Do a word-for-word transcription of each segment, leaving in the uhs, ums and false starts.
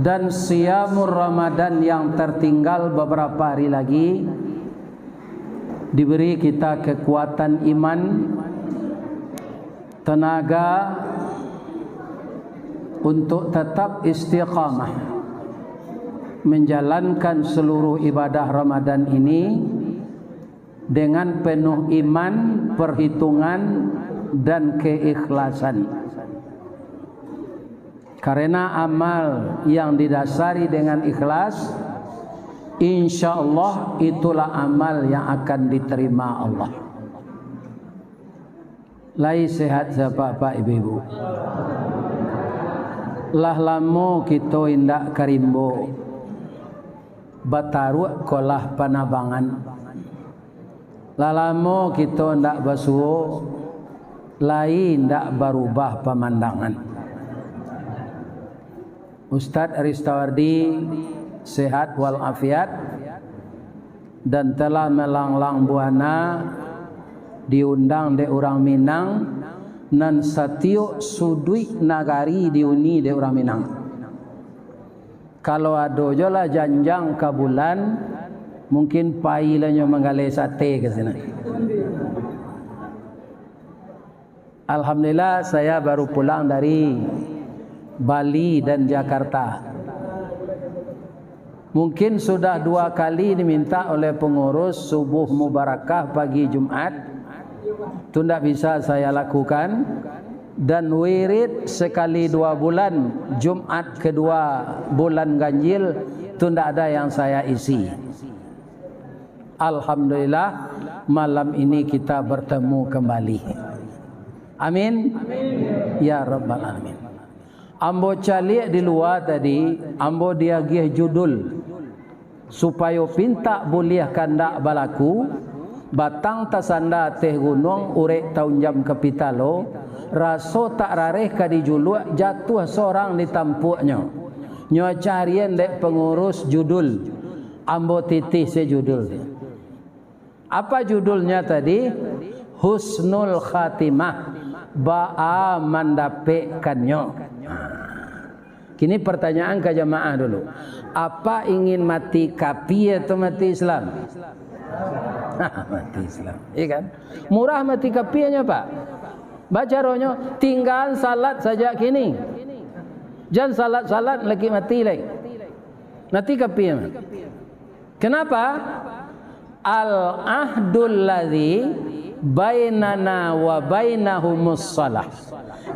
Dan siamu Ramadan yang tertinggal beberapa hari lagi, diberi kita kekuatan iman, tenaga untuk tetap istiqamah menjalankan seluruh ibadah Ramadan ini dengan penuh iman, perhitungan, dan keikhlasan. Karena amal yang didasari dengan ikhlas, insya Allah itulah amal yang akan diterima Allah. Lai sehat sapak-pak ibu-ibu? Lah lamo kito indak ka rimbo, bataruak kolah panabangan. Lah lamo kito ndak basuo, lai ndak barubah pamandangan. Ustadz Ristawardi sehat walafiat dan telah melanglang buana diundang dek urang Minang, nan satiok suduik nagari diuni dek urang Minang. Kalau ado jo lah janjang ka bulan, mungkin pai lah nyo manggaleh sate ka sinan. Alhamdulillah, saya baru pulang dari Bali dan Jakarta. Mungkin sudah dua kali diminta oleh pengurus subuh mubarakah pagi Jumat. Tu ndak bisa saya lakukan. Dan wirid sekali dua bulan, Jumat kedua bulan ganjil, tu ndak ada yang saya isi. Alhamdulillah, malam ini kita bertemu kembali. Amin. Ya Rabbal Alamin. Ambo caliak di lua tadi, ambo diagiah judul, supayo pintak buliah kandak balaku, batang tasanda ateh gunuang, urek taunjam ka pitalo, raso tak rareh ka dijuluak, jatuah sorang di tampuaknyo. Nyo carian dek pengurus judul, ambo titih se judul tu. Apa judulnya tadi? Husnul Khatimah, baa mandapekkannyo. Kini pertanyaan ka jamaah dulu. Apa ingin mati kapia atau mati Islam? Mati Islam, iya kan? Murah mati kapianyo, Pak. Bacaronyo, tinggaan salat sajak kini. Jan salat-salat lagi mati lai. Mati kapia. Kenapa? Al-ahdul ladzi bainana wa bainahumus shalah.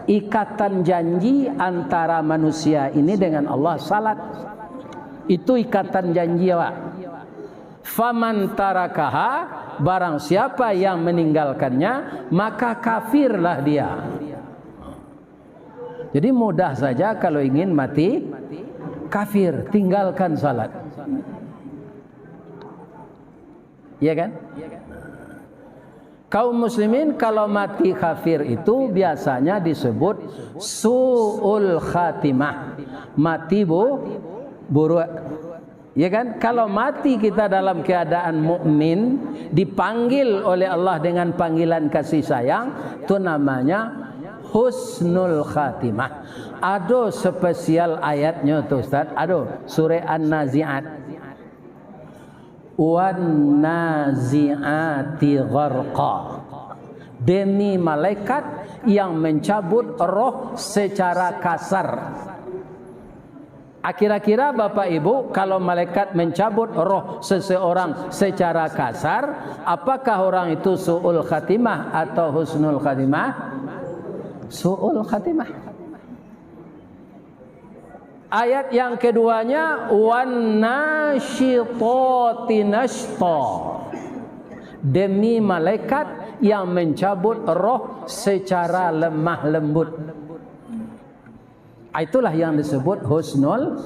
Ikatan janji antara manusia ini dengan Allah, salat. Itu ikatan janji awak. Faman tarakaha, barang siapa yang meninggalkannya, maka kafirlah dia. Jadi mudah saja kalau ingin mati kafir, tinggalkan salat. Iya kan? Kaum muslimin kalau mati kafir itu biasanya disebut su'ul khatimah, mati bu-, buruk. Ya kan? Kalau mati kita dalam keadaan mukmin, dipanggil oleh Allah dengan panggilan kasih sayang, itu namanya husnul khatimah. Ado spesial ayatnyo tu, Ustaz. Ado, surah An-Nazi'at. Wan nazi'ati gharqa. Demi malaikat yang mencabut roh secara kasar. Kira-kira Bapak Ibu, kalau malaikat mencabut roh seseorang secara kasar, apakah orang itu su'ul khatimah atau husnul khatimah? Su'ul khatimah. Ayat yang keduanya, wan nasyitati nasyta. Demi malaikat yang mencabut roh secara lemah lembut. Itulah yang disebut husnul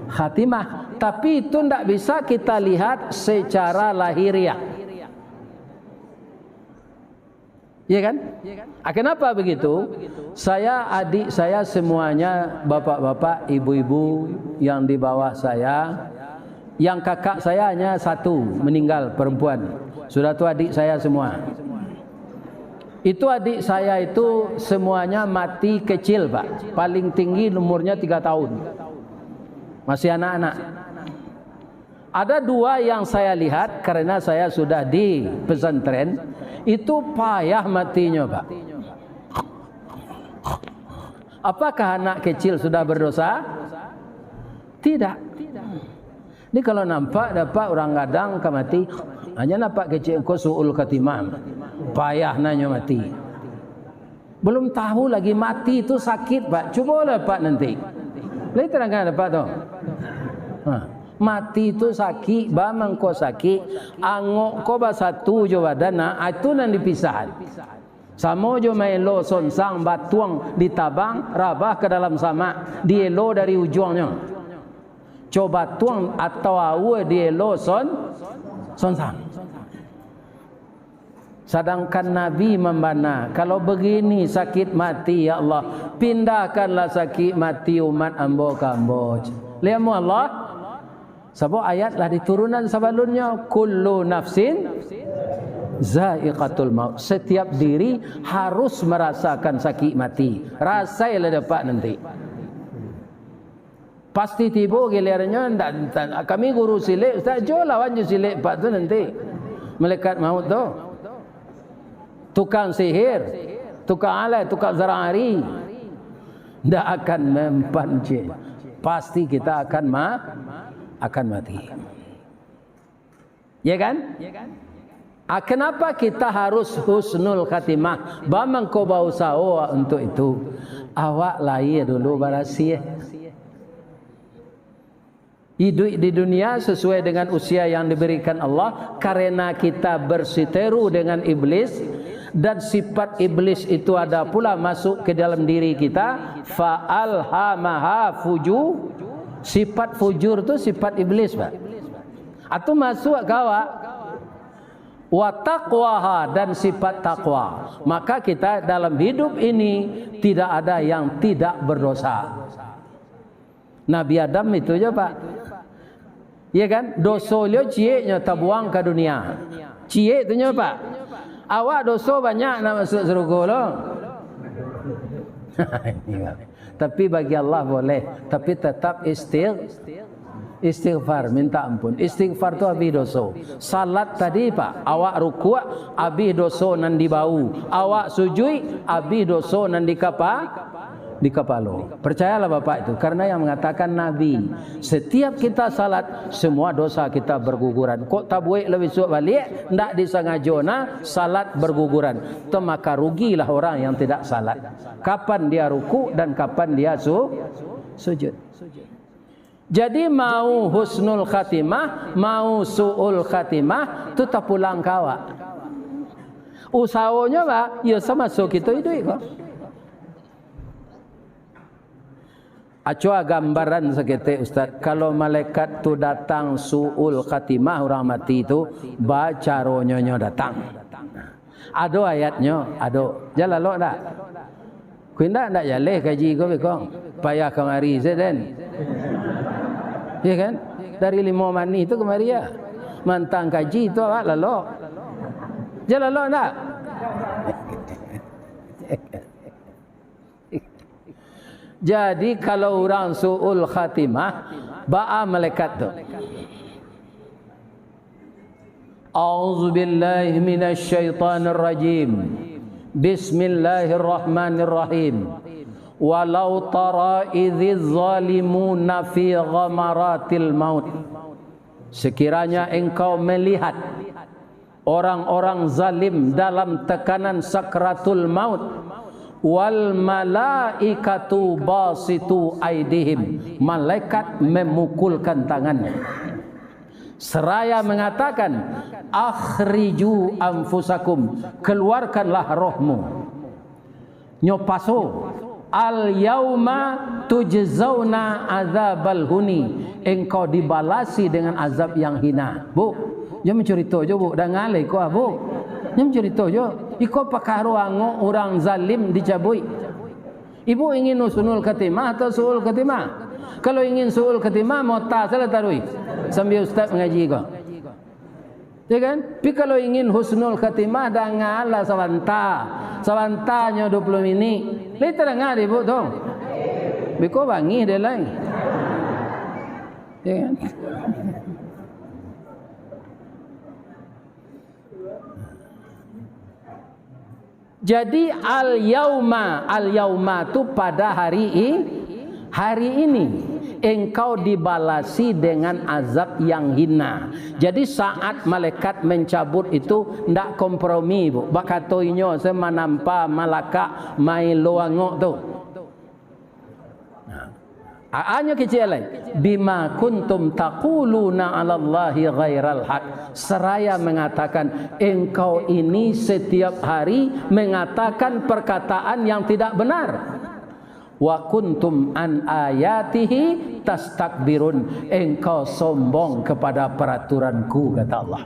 khatimah. Tapi itu ndak bisa kita lihat secara lahiriah. Iya kan? Ah, kenapa begitu? Saya, adik saya semuanya, bapak-bapak, ibu-ibu yang di bawah saya, yang kakak saya hanya satu meninggal, perempuan. Sudah tu adik saya semua. Itu adik saya itu semuanya mati kecil, Pak. Paling tinggi umurnya tiga tahun. Masih anak-anak. Ada dua yang saya lihat, karena saya sudah di pesantren, itu payah matinyo, Pak. Apakah anak kecil sudah berdosa? Tidak. Jadi kalau nampak dapat urang gadang ka mati, hanya nampak kecil ko suul khatimah. Payah nanyo mati. Belum tahu lagi mati tu sakit, Pak. Cubolah, Pak, nanti. Lai tadangar, Pak, tu. Ha. Mati tu sakik, ba mangko sakik, angok ko basatu jo badan, nah, itu nan dipisahan. Samo jo maelo sonsang, batuang ditabang, rabah ka dalam samak, dielo dari ujuangnyo. Co batuang atau aua dielo son-, sonsang. Sadangkan Nabi mambana, "Kalau begini sakit mati, ya Allah, pindahkanlah sakit mati umat ambo ka ambo." Liamu Allah, sabab ayat lah diturunan sabalunnyo, "Kullu nafsin zaiqatul maut." Setiap diri harus merasakan sakit mati. Rasailah dapat nanti. Pasti tibo giliarannyo, ndak, ndak, kami guru silek, Ustaz, jo lawan jo silek Pak tu nanti. Malaikat maut tu. Tukang sihir, tukang alai, tukang zarang ari. Ndak akan mempan, cik. Pasti kita akan ma-, akan mati. Ya kan? Ah, kenapa kita harus husnul khatimah? Ba mangko bausaho awak untuk itu. Awak lahia dulu barasiah. Iduik di dunia sesuai dengan usia yang diberikan Allah, karena kita bersiteru dengan iblis, dan sifat iblis itu ada pula masuk ke dalam diri kita, fa alhamaha fuju-, sifat fujur tu sifat iblis, Pak. Atau masuk ka awak. Wa taqwaha, dan sifat takwa. Maka kita dalam hidup ini tidak ada yang tidak berdosa. Nabi Adam itu jo, Pak. Iya kan? Doso liau cieknyo tabuang ka dunia. Ciek tu nyo, Pak. Awak doso banyak nak masuk surga lo. Tapi bagi Allah boleh, tapi tetap istig-, istighfar, minta ampun. Istighfar tu habih doso. Salat tadi, Pak, awak rukuk, habih doso nan di bahu. Awak sujuik, habih doso nan di kapa-, di kapalo. Percayalah Bapak itu, karena yang mengatakan Nabi, setiap kita salat, semua dosa kita berguguran. Kok tabuek lah bisuak baliak, ndak disangajo nah, salat berguguran. Tu maka rugilah orang yang tidak salat. Kapan dia rukuk dan kapan dia su-, sujud. Jadi, mau husnul khatimah, mau su'ul khatimah, tu tapulang ka awak. Usahonyo, Pak, yo samaso kito iduik ko. Acoa gambaran saketek, Ustaz. Kalau malaikat tu datang su'ul khatimah, urang mati tu, ba caronyo nyo datang. Ado ayatnyo, ado. Jan lalok ndak? Ku indak, ndak jaleh kaji ko, beko. Payah kamari se den. Iya kan? Dari Limau Manih tu kamari ya. Mantang kaji tu awak lalok. Jan lalok ndak? Jadi, kalau urang su'ul khatimah, baa malaikat tu? A'udzubillahi minasyaitonirrajim. Bismillahirrahmanirrahim. Walau tara idziz zalimuna fi ghamaratil maut. Sekiranya engkau melihat orang-orang zalim dalam tekanan sakratul maut, wal malaikatu basitu aidihim, malaikat memukulkan tangannya, seraya mengatakan, "Akhriju anfusakum, keluarkanlah rohmu." Nyo paso, "Al yauma tujzauna azabal huni," engkau dibalasi dengan azab yang hina. Bu, nyo mancurito jo, Bu, danga lai ko, ah, Bu. Nyo mancurito jo, iko pakaro angok urang zalim dicabuik. Ibu ingin husnul khatimah atau su'ul khatimah? Kalau ingin su'ul khatimah, mota salah taruih. Sambil ustaz mangaji ko. Ya kan? Tapi kalau ingin husnul khatimah, dangalah sabanta. Sabantanyo dua puluh minik. Lai tadanga dek ibu tu? Beko bangih dek lai. Ya kan? Jadi, al-yauma, al-yauma tu pada hari i-, hari ini, engkau dibalasi dengan azab yang hina. Jadi, saat malaikat mencabut itu, ndak kompromi, Bu. Bakato inyo, se manampa malakak main lo angok tu. Nah, a-, anyo kecek lai, "Bima kuntum taquluna 'alallahi ghairal haq." Seraya mengatakan, "Engkau ini setiap hari mengatakan perkataan yang tidak benar. Wa kuntum an ayatihi tastakbirun." Engkau sombong kepada peraturanku, kata Allah.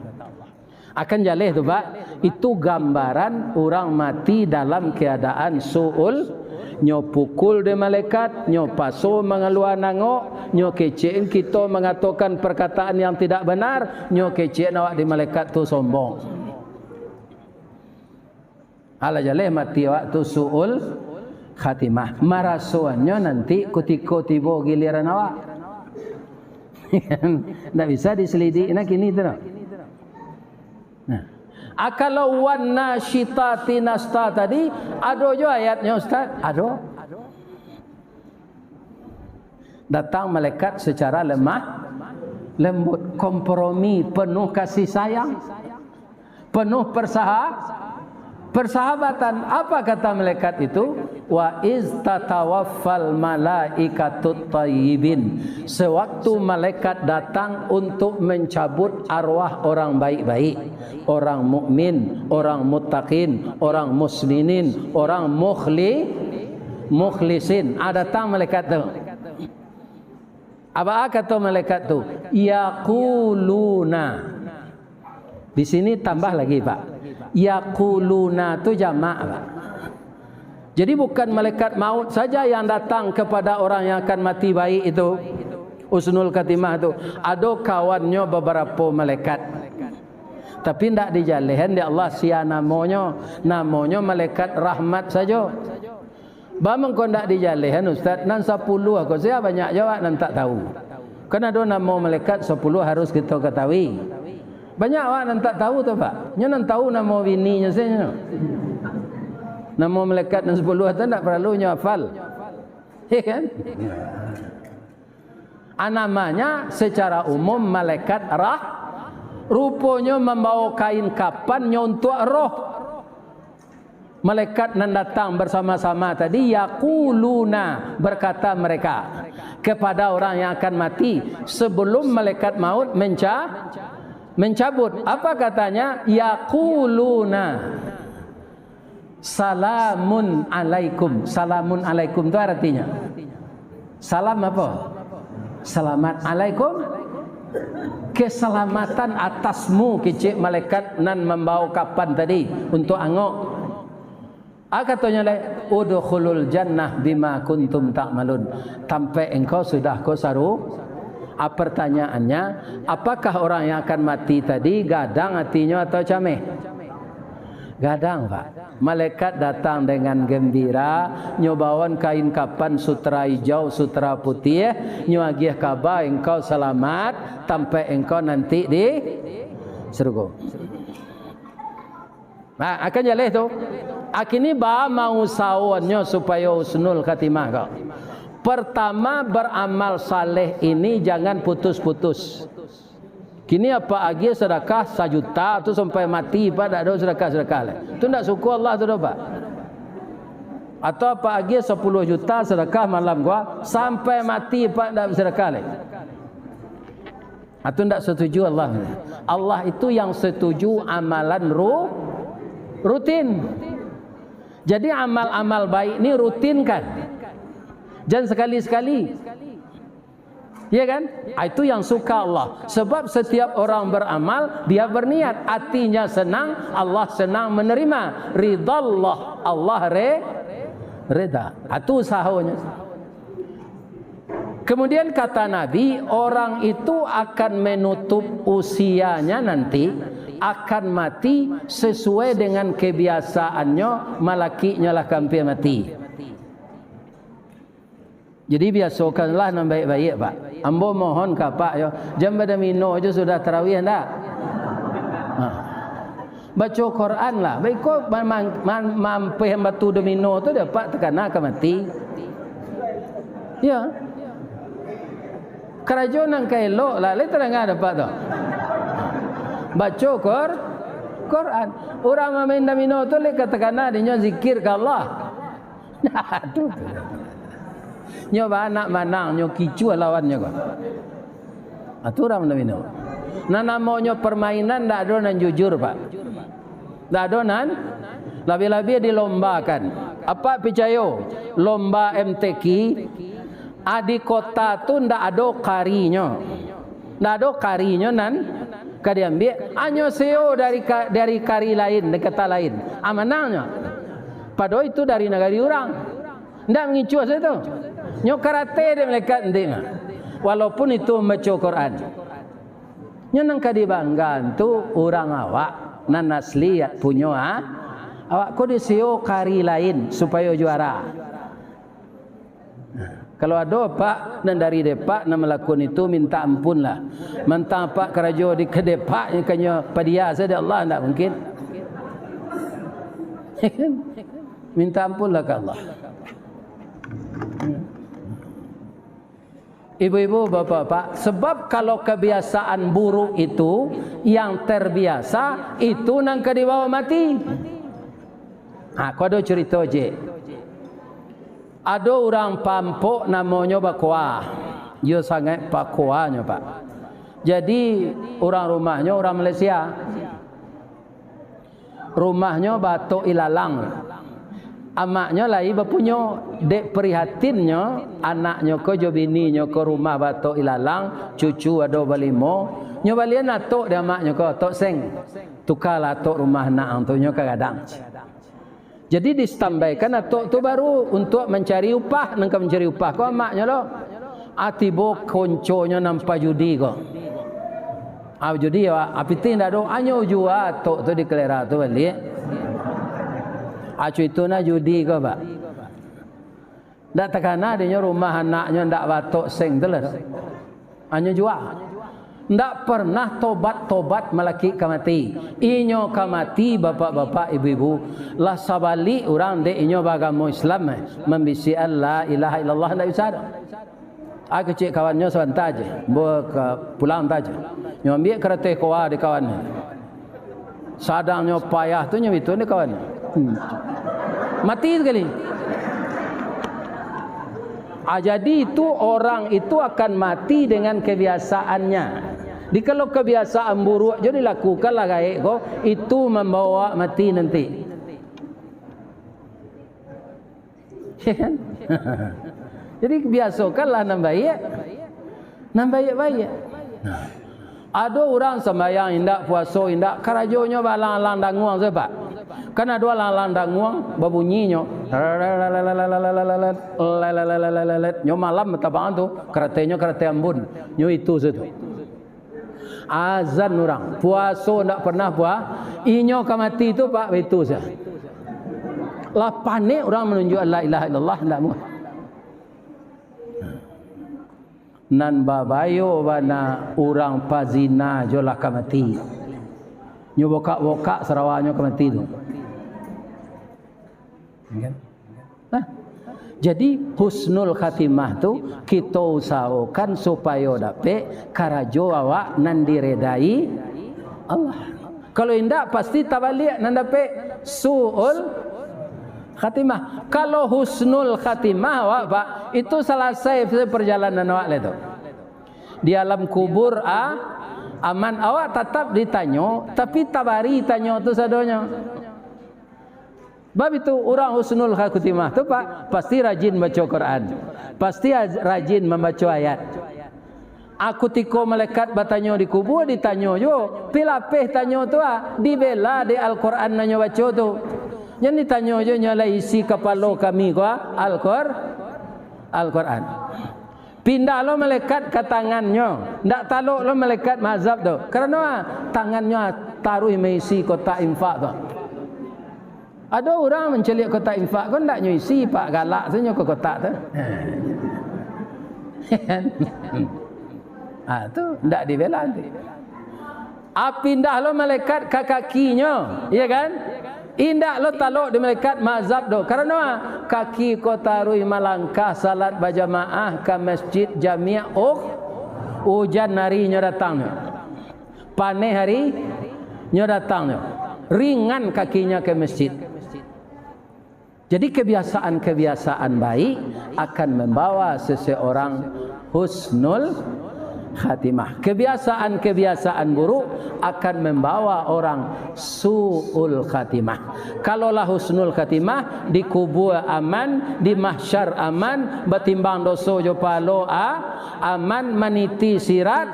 Akan jaleh tu, Pak. Itu gambaran urang mati dalam keadaan suul, nyo pukul dek malaikat, nyo paso mangaluakan angok, nyo kecek kito mangatokan perkataan yang tidak benar, nyo kecek awak dek malaikat tu sombong. Alah jaleh mati awak tu suul khatimah. Marasoannyo nanti kutiko tibo giliran awak. Ndak bisa diselidik nah kini tu, no. Nah. Ah, kalau wan nasyitati nasta tadi, ado jo ayatnyo, Ustaz? Ado. Datang malaikat secara lemah lembut, kompromi, penuh kasih sayang, penuh persaha-, persahabatan. Apa kata malaikat itu? "Wa iz tatawaffal malaikatut thayyibin." Sewaktu malaikat datang untuk mencabut arwah orang baik-baik, orang mukmin, orang muttaqin, orang muslimin, orang mukhli-, mukhlisin. Ah, datang malaikat tu. Apa kato malaikat tu? Yaquluna. Di sini tambah lagi, Pak. Yaquluna tu jamak, Pak. Jadi, bukan malaikat maut saja yang datang kepada orang yang akan mati baik itu, husnul khatimah tu. Ado kawannyo babarapo malaikat. Tapi, ndak dijalehan dek Allah sia namonyo. Namonyo malaikat rahmat sajo. Ba mangko ndak dijalehan, Ustaz? Nan sapuluah ko sia, banyak jo awak nan tak tahu. Kan ado namo malaikat sapuluah harus kito katahui. Banyak awak nan tak tahu tu, Pak. Nyo nan tahu namo bininyo sajo. Namo malaikat nan sapuluah tu ndak paralu nyo hafal. Ya kan? Ah, namanya secara umum malaikat rah-, ruponyo mambawa kain kapan nyo untuak roh. Malaikat nan datang bersama-sama tadi, yaquluna, berkata mereka kepada orang yang akan mati, sebelum malaikat maut menca-, mencabut. Apa katanya? Yaquluna, "Salamun alaikum." Salamun alaikum tu artinya, salam apa? Selamat alaikum. Keselamatan atasmu, kecek malaikat nan mambawa kapan tadi untuk angok. Ah, katonyo lai, "Udkhulul jannah bima kuntum ta'malun." Tampek engkau sudah ko saru-, ah, pertanyaannya, apakah orang yang akan mati tadi gadang atinyo atau cameh? Gadang, Pak. Malaikat datang dengan gembira, nyo bawakan kain kapan sutra ijau, sutra putiah, nyo agiah kaba engkau salamat, tampek engkau nanti di sarugo. Nah, akan jaleh tu. Akini ba mausahoannyo supayo husnul khatimah ko. Pertama, beramal saleh ini jangan putus-putus. Kini apak agiah sadakah sajuta tu sampai mati, Pak, dak ado sadakah-sadakah lai. Tu ndak suko Allah tu doh, Pak. Atau apak agiah sapuluah juta sadakah malam ko, sampai mati, Pak, dak sadakah lai. Ah, tu ndak setuju Allah. Allah itu yang setuju amalan ru-, rutin. Jadi amal-amal baik ni rutinkan. Jangan sekali-sekali. Iya kan? Ah, itu yang suka Allah. Sebab setiap orang beramal, dia berniat. Hatinya senang, Allah senang menerima. Ridha Allah, Allah re-, reda. Ah, itu usahanya. Kemudian kata Nabi, orang itu akan menutup usianya nanti, akan mati sesuai dengan kebiasaannyo, malakiknyo lah ka ampia mati. Jadi, biasokanlah nan baiak-baiak, Pak. Ambo mohon ka Apak yo, jan badomino jo sudah tarawih ndak? Ha. Baco Quran lah. Baiko man-, man-, man-, mampeh batu domino tu dek Apak takana ka mati. Yo. Karajo nan ka elok lah, lai tadanga dek Apak tu. Baco Qur-, Quran. Urang mamain domino tu lai ka takana dek inyo zikir ka Allah. Aduh. Nyo baanak manang, nyo kicuah lawannyo ko. Ah, tu urang domino. Nan namonyo permainan ndak ado nan jujur, Pak. Ndak ado nan, labiah-labiah dilombakan. Apak picayo, lomba M T Q, ah, di kota tu ndak ado karinyo. Ndak ado karinyo nan ka diambiak, hanyo sewo dari ka-, dari kari lain, dari kota lain. Ah, manangnyo. Padahal itu dari nagari urang. Ndak mangicuah sajo tu. Nyo karate dek malaikat nanti mah. Walaupun itu mambaco Quran. Nyo nan ka dibanggaan tu urang awak, nan asli punyo, ha? Awak ko disewo kari lain supayo juara. Kalau ado, Pak, nan dari Depak nan malakukan itu, minta ampun lah. Mantang Apak karajo di ka Depak, yang kanyo padia saja Allah, ndak mungkin. Minta ampun lah ka Allah. Ibu-ibu, bapak-bapak, sebab kalau kebiasaan buruk itu yang terbiasa, itu nan ka dibawa mati. Ha, ko ado curito, Cik. Ado urang pampok namonyo Bakoa. Iyo sangaik pakoanyo, Pak. Jadi, urang rumahnyo urang Malaysia. Rumahnyo baatok ilalang. Amaknyo lai bapunyo, dek prihatinnyo, anaknyo ko jo bininyo ko rumah baatok ilalang, cucu ado balimo, nyo balian atok dek amaknyo ko, "Tok seng, tukalah atok rumah anak ang tu, nyo ka gadang." Jadi distambaikan atok tu baru untuak mancari upah, nan ka mancari upah ko amaknyo lo. Ah, tibo konconyo nan pajudi ko. Ah, judi yo, ah, pitih ndak ado, anyo jua atok tu di kalera tu baliak. Ah, cuito nah judi ko, Pak. Ndak takana dinyo rumah anaknyo ndak baatok seng tu lah tu. Anyo jua. Ndak pernah tobat-tobat malakik ka mati. Inyo ka mati, bapak-bapak, ibu-ibu, lah sabalik urang dek inyo baagamo Islam, eh, mambisiakan la ilaha illallah ndak bisa doh. Ah, kecek kawannyo sabanta je, bo ka pulang ta je. Nyo ambiak karateh koa di kawannyo. Sadangnyo payah tu nyo itu ni kawan. Hmm. Mati sakali. Ah, jadi itu orang itu akan mati dengan kebiasaannya. Jadi kalau kebiasaan buruk jo dilakukan lah gaek ko, itu mambawa mati nanti. Ya kan? Jadi, biasokanlah nan baiak, nan baiak-baiak. Nah, ado urang sambayang indak, puaso indak, karajonyo baalang-alang danguang sajo, Pak. Kan ado alang-alang danguang, babunyinyo, nyo malam batabangan tu, karatenyo karate Ambon, nyo itu sajo tu. Azan urang, puaso ndak pernah pua-, inyo ka mati tu, Pak, baitu sajo. Lah panek urang manunjuak la ilaha illallah, ndak muah. Nan babayo bana urang pazina jo lah ka mati. Nyo bokak-bokak sarawanyo ka mati tu. Kan? Nah, jadi husnul khatimah tu kito usahokan supayo dapek karajo awak nan diredai Allah. Kalau indak, pasti tabaliak nan dapek su'ul khatimah. Kalau husnul khatimah awak, Pak, itu salasai perjalanan awak lah tu. Di alam kubur, a-, aman, awak tatap ditanyo, tapi tabari tanyo tu sadonyo. Bab itu, urang husnul khatimah tu, Pak, pasti rajin baco Quran, pasti aj-, rajin mambaco ayat. A, kutiko malaikat batanyo di kubua, ditanyo juo, pi lapeh tanyo tu, a, dibela dek Al-Quran nan nyo baco tu. Jan ditanyo juo, nyo lah isi kapalo kami ko, a, Al-Qur-, Al-Quran. Pindah lo malaikat ka tangannyo, ndak talok lo malaikat maazab tu. Karano, a, tangannyo, a, taruih maisi kotak infak tu. Ado urang mancaliak kotak infak ko, ndak nyo isi, Pak, galak sajo nyo ka kotak tu. Ha. Ah, tu ndak dibela nanti. Ah, pindah lo malaikat ka kakinyo, iya kan? Indak lo talok di malaikat maazab doh. Karano ah, kaki ko taruih malangkah salat bajamaah ka masjid jamiah, oh, ujan ari nyo datang nyo. Paneh ari nyo datang nyo. Ringan kakinyo ka masjid. Jadi, kebiasaan-kebiasaan baik akan membawa seseorang husnul khatimah. Kebiasaan-kebiasaan buruk akan membawa orang su'ul khatimah. Kalau lah husnul khatimah, di kubua aman, di mahsyar aman, batimbang doso jo pahalo a-, aman, maniti sirat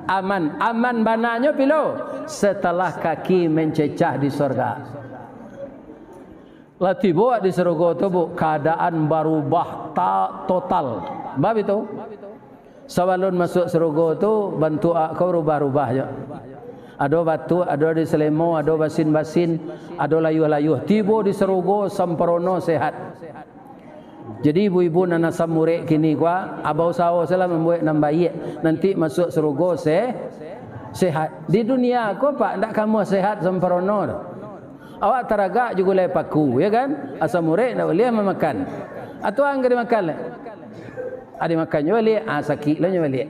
aman. Aman bananyo pilo? Setelah kaki mencecah di sorga. Lah tibo di sarugo tu, Bu, kaadaan barubah ta-, total. Bab itu, sabalun masuak sarugo tu, bantuak ko barubah-rubah jo. Ado batuak, ado di salemo, ado basin-basin, ado layuah-layuah. Tibo di sarugo samparono sehat. Jadi, ibu-ibu nan asam urek kini ko, ah, bausaho salah mambuek nan baiak, nanti masuak sarugo se-, sehat. Di dunia ko, Pak, ndak kamuah sehat samparono doh. Awak taragak jo gulai paku, ya kan? Asam urek ndak buliah mamakan. Atau angka dimakan lah. Ah, dimakan nyo baliak, ah, sakik lo nyo baliak.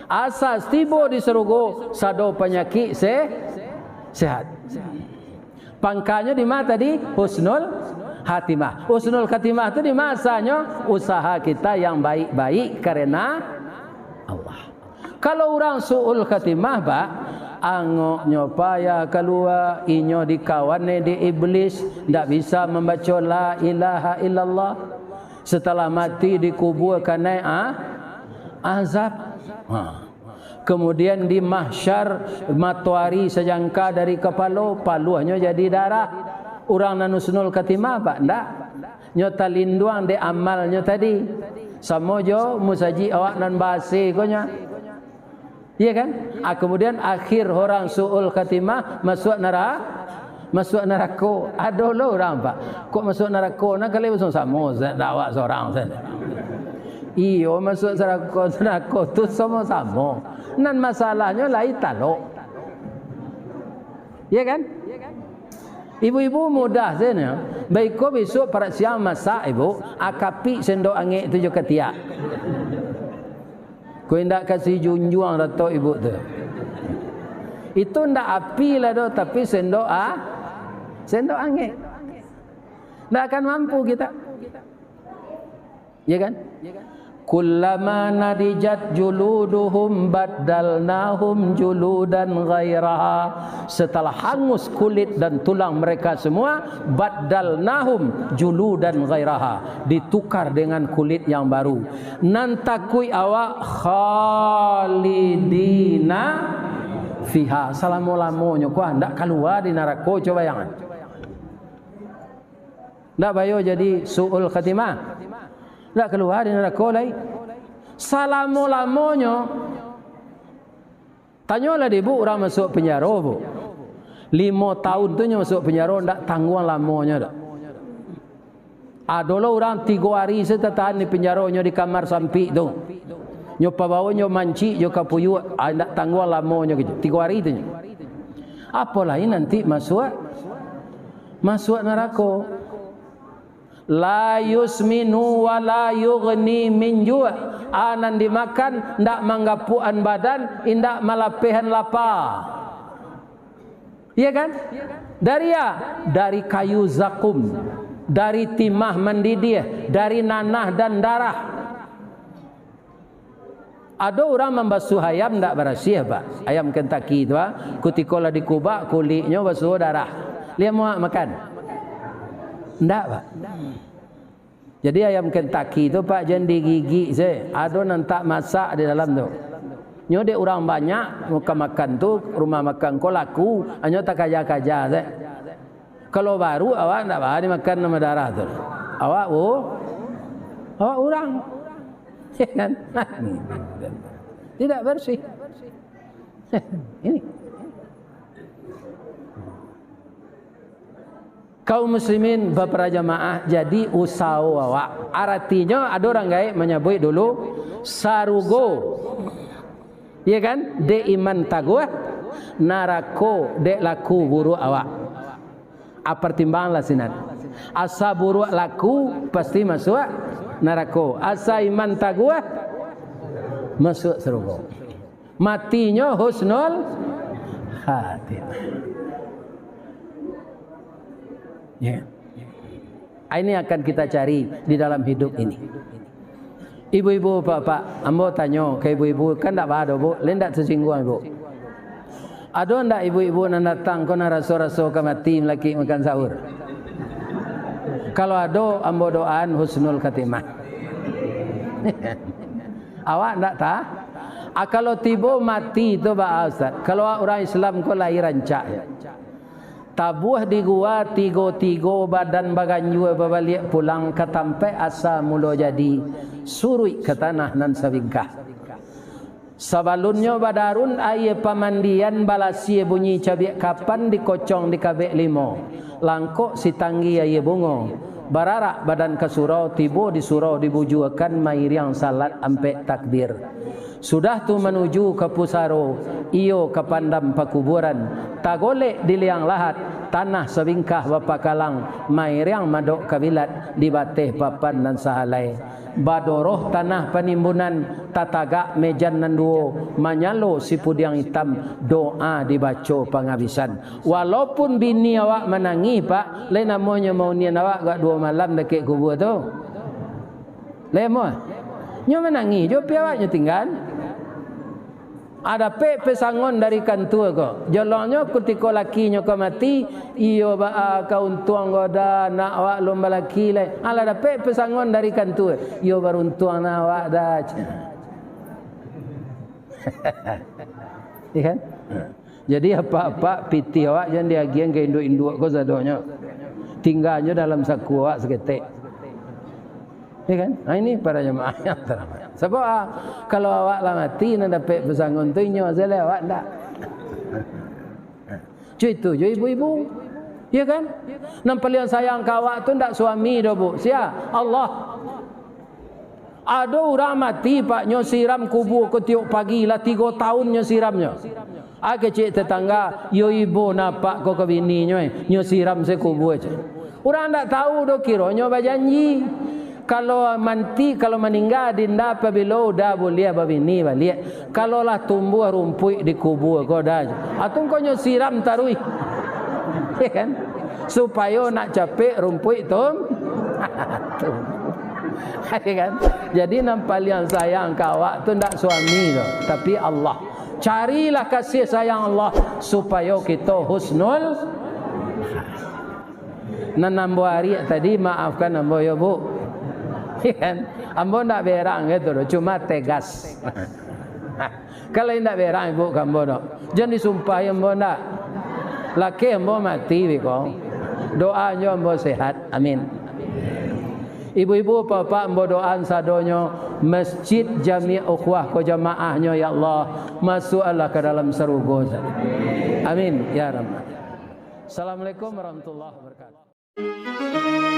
Asal tibo di sarugo, sado panyakik se-, sehat. Pangkanyo di ma tadi? Husnul khatimah. Husnul khatimah tu di ma asanyo? Usaha kita yang baik-baik karena Allah. Kalau urang su'ul khatimah, Pak, angoknyo payah kalua, inyo dikawani di iblis, ndak bisa mambaco la ilaha illallah. Setelah mati dikubua kanai a-, azab. Ha. Kemudian di mahsyar, matoari sajangka dari kapalo, paluahnyo jadi darah. Urang nan husnul khatimah, Pak, ndak? Nyo talinduang dek amalnyo tadi. Samo jo musajik awak nan ba-A C ko nyo. Iya kan? Ah, kemudian akhir orang su'ul khatimah masuak nara-, masuak narako. Ado lo urang, Pak. Kok masuak narako? Nah, kali samo-samo, Ustaz, dak awak sorang, Ustaz. Iyo, masuak sarako, narako tu samo-samo. Nan masalahnyo lai talok. Iya kan? Ibu-ibu mudah sajo. Baiko bisuak parak siang masak, Ibu, ah, kapik sendok angek tu jo katiak. Ko indak kasi junjuang dato ibu tu. Itu ndak api lah doh, tapi sendok a-, sendok angek. Ndak akan mampu kita. Ya kan? Kullama nadijat juluduhum baddalnahum juludan ghairaha. Setelah hangus kulit dan tulang mereka semua, baddalnahum juludan ghairaha. Ditukar dengan kulit yang baru. Nan takuik awak khalidina fiha. Salamo-lamonyo ko ndak kalua di narako, cubo bayangkan. Ndak bayo jadi su'ul khatimah. Ndak kalua di narako lai. Salamo-lamonyo. Tanyolah dek ibu, urang masuak panjaro, Bu. Limo taun tu nyo masuak panjaro, ndak tangguang lamonyo doh. Ado lo urang tigo ari se tatahan di panjaro nyo di kamar sampik tu. Nyo pabawo nyo mancik jo kapuyuak, ah, ndak tangguang lamonyo gitu. Tigo ari tu nyo. Apolai nanti masuak, masuak narako. La yusminu wa la yughni min ju'. A nan dimakan, ndak manggapuakan badan, indak malapehan lapa. Iya kan? Dari a? Dari kayu zakum, dari timah mandidiah, dari nanah dan darah. Ado urang mambasuah ayam ndak barasiah, Pak. Ayam Kentucky tu, ah, kutiko lah dikubak, kuliknyo basuo darah. Lai amuah makan? Ndak, Pak. Jadi ayam Kentucky tu, Pak, jan digigik se. Ado nan tak masak di dalam tu. Nyo dek urang banyak, makan-makan tu, rumah makan ko laku, hanyo takaja-kaja se. Kalau baru, awak ndak baa dimakan nan badarah tu. Awak, oh, awak urang. Ya kan? Tidak bersih. Ini. Kaum muslimin, baparajamaah, jadi usaho awak. Aratinyo, ado urang gaek manyabuik dulu, sarugo. Iya kan? Dek iman taguah, narako dek laku buruak awak. A, partimbanganlah sinan. Asa buruak laku, pasti masuak narako. Asa iman taguah, masuak sarugo. Matinyo husnul khatimah. Ya. Ini akan kita cari di dalam hidup ini. Ibu-ibu, bapak, ambo tanyo ka ibu-ibu, kan ndak baa doh, Bu, lai ndak tasingguang, Ibu. Ado ndak ibu-ibu nan datang ko nan raso-raso ka mati malakik makan sahur? Kalau ado, ambo doaan husnul khatimah. Awak ndak ta? A, kalau tibo mati tu baa, Ustaz? Kalau urang Islam ko lai rancak, ya. Tabuah di gua, tigo-tigo badan baganjua babaliak pulang ka tampaik asa mulo jadi, suruik ka tanah nan sabingkah. Sabalunnyo badarun aia pamandian, balasia bunyi cabiak kapan, dikocong dikabek limo, langkok sitanggi aia bungo, bararak badan ka surau, tibo di surau dibujuakan, mairiang salat ampek takbir. Sudah tu manuju ka pusaro, iyo ka pandam pakuburan, tagolek di liang lahat, tanah sabingkah bapakalang, mairiang madok kabilat di bateh papan nan sahalai. Badoroh tanah panimbunan, tatagak mejan nan duo, manyalo sipudiang itam, doa dibaco pangabisan. Walaupun bini awak manangih, Pak, lai namonyo maunian awak agak duo malam dakek kubua tu. Lai amuah. Nyo manangih jo, pi awaknyo tinggaan. A, dapek pesangon dari kantua ko. Jolongnyo kutiko lakinyo ko mati, iyo baa ka untuang ko dah, anak awak lun balaki lai. Alah dapek pesangon dari kantua, iyo baruntuang nah awak dah. Iya kan? Jadi, apak-apak, pitih awak jan diagiahan ka induak-induak ko sadonyo. Tinggaanyo dalam saku awak saketek. Ya kan? Nah, ini para jamaah yang terhormat. Sabab, ah, kalau awak lah mati, nan dapek pesangon tu inyo sajo, awak ndak. Cuy tu, jo ibu-ibu. Ya kan? Nan paliang sayang ka awak tu ndak suami doh, Bu. Sia? Allah. Ado urang mati, Pak, nyo siram kubua ko tiok pagi, lah tigo taun nyo siramnyo. A, kecek tetangga, "Iyo ibo nah, Pak, ko ka bininyo, eh, nyo siram se kubua," cek. Urang ndak tahu doh, kironyo bajanji. Kalau manti, kalau maningga dinda, pabilo udah buliah babini baliak. Kalau lah tumbuah rumpuik di kubua ko dah, atau ko nyo siram taruih. Ya kan? Supayo nak capek rumpuik tum-, tumbuah. Ya kan? Jadi, nan paliang sayang ka awak tu ndak suami tu, tapi Allah. Carilah kasih sayang Allah supayo kito husnul. Nan ambo ariak tadi, maafkan ambo yo, Bu. Ya kan? Ambo ndak berang gitu doh, cuma tegas. Kalau indak berang, Ibu, ka ambo doh. Jan disumpahi ambo ndak. Laki ambo mati beko. Doanyo ambo sehat. Amin. Ibu-ibu, bapak, ambo doaan sadonyo Masjid Jami Ukhuwah ko jamaahnyo, ya Allah, masuaklah ka dalam sarugo. Amin, ya Rabbal. Assalamualaikum warahmatullahi wabarakatuh.